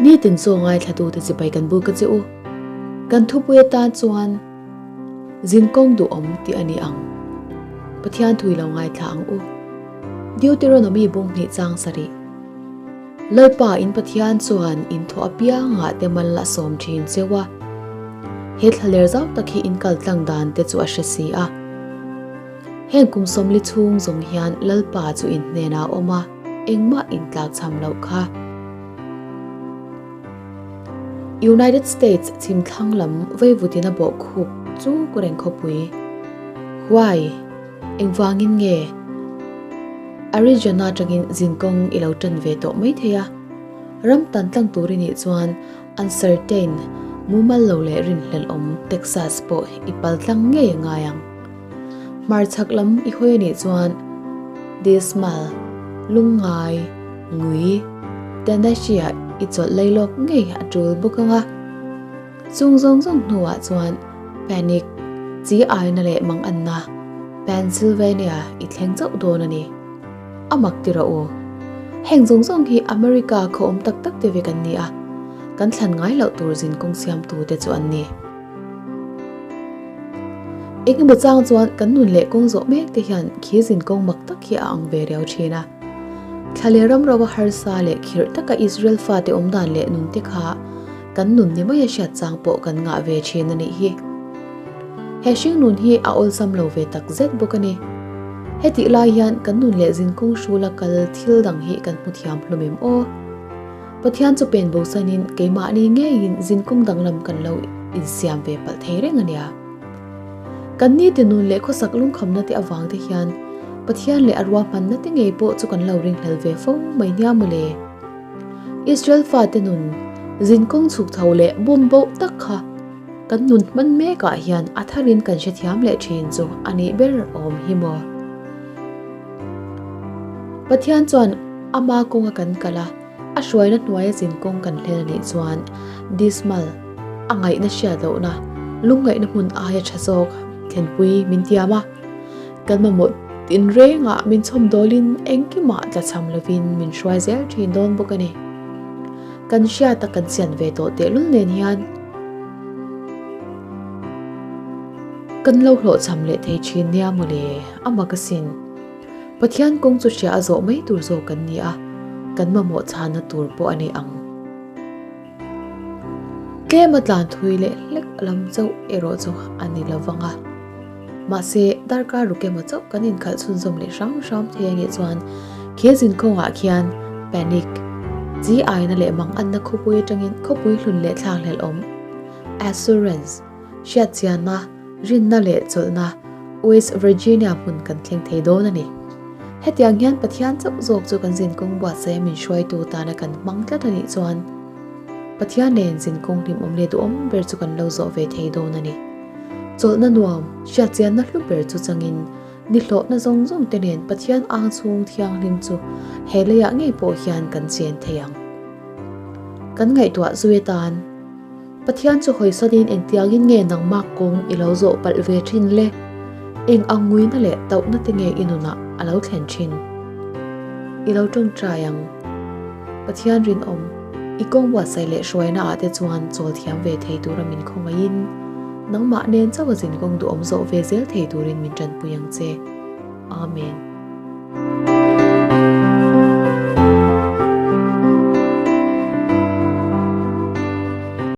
Nitin chaw ngaithlatute chibai kan buk a che u. Kan thupui atan chuan Zinkawng duhawm tih a ni ang. Pathian thui lo ngaithla ang u. Deuteronomy bung hnih chang sarih. Lalpa in Pathian chuan in thaw apiangah te mal a sawm thin cheu a. He thlaler zau tak hi in kal tlang dan te chu a hre si a. Heng kum sawmli chhung zawng hian Lalpa chu in hnenah a awm a, engmah in tlakchham loh kha. United States chhim thlang lam veivutin a bawh khup chu reng khawpui. Why? Engvangin nge? Arizona atangin zinkawng i lo tan ve tawh mai thei a. Ram tan tlang tur i nih chuan uncertain, mumal lo leh rinhlelh awm Texas pawh i pal tlang ngei a ngai ang. Hmarchhak lam i hawi a nih chuan dismal, lungngai, ngui, Tennessee-ah i chawlh lei lawk ngei a tul bawk ang a. Chung zawng zawng hnuah chuan panic, chi aina leh manganna, Pennsylvania i thleng chauh dawn a ni. A mak ti rawh u. Heng zawng zawng hi America khaw awm tak tak te vek an ni a, kan thlan ngai loh tur zinkawng siamtute chu an ni. Engemaw chang chuan kan nun leh kawng zawh mek te hian khi zin kawng mak tak hi a ang ve riau thin a. Thla leh ram rova harsa leh khirh taka Israel fate awm dan leh nun te kha kan nun ni maia hriat chang pawh kan ngah ve thin a nih hi. He hring nun hi a awlsam lo ve tak zet bawk a ni. Hetih lai hian kan nun leh zin kawng hrula kal thil dang hi kan hmu thiam hlawm em aw? Pathian chu pen bosanin keimahni ngeiin zinkawng danglam kan lo insiam ve palh thei reng a nia. Kan ni ti nun leh khawsak lungkhamna te avang te hian Pathian leh a ruahmanna te ngei pawh chu kan lo ringhlel ve fo mai nia mawle. Israel fate nun zinkawng chhuk tho leh bum boh tak kha kan nun hman mekah hian a tharin kan hrethiam leh thin chu a nih ber awm hi maw. Pathian chuan ama kawnga kan kal a, a hruaina hnuaia zin kawng kan hlen a nih chuan dismal, a ngaihna hriat lohna, lungngaihna hmun aia tha zawk thlenpui min tiam a. Kan mamawh tinrengah min chhawmdawlin engkimah tlachham lovin min hruai zel thin dawn bawk a ni. Kan hriata kan chian ve tawh tehlul nen hian kan lo hlawhchham leh thei thin nia mawle, a mak asin. Pathian kawng chu hria a zawh mai tur zawk kan ni a, kan mamawh chhanna tur pawh a ni ang. Tlema tlan thui leh hlek lam chauh erawh chu a ni lo vang a. Mahse, darkar ruk emaw chauh kan inkhalh chhunzawm leh hram hram thei a nih chuan khi zinkawngah khian panic, chi aina leh manganna khawpui atangin khawpui hlun leh thlakhlelh awm, assurance, hriatchianna, rinna leh chawlhna West Virginia hmun kan thleng thei dawn a ni. Hetiang hian Pathian chauh zawk chu kan zinkawng buatsaia min hruaitu tana kan hmang tlat a nih chuan Pathian nen zinkawng hlimawm leh duhawm ber chu kan lo zawh ve thei dawn a ni. Chawlhna nuam, hriatchianna hlu ber chu changin nihlawhna zawng zawng te nen Pathian ang chhung thianghlim chu he leiah ngei pawh hian kan chen thei ang. Kan ngaihtuah zui atan. Pathian chu hawisanin engtiangin nge nangmah kawng i lo zawh palh ve thin le? Eng ang nguina leh tauhna te nge i nunah a lo thlen thin? I lo tawngtai ang. Pathian rinawm, i kawng buatsaih leh hruaina ah te chuan chawl thiam ve thei tura min khawngaihin, nangmah nen chauh a zin kawng duhawm zawh ve zel thei turin min tanpui ang che. Amen.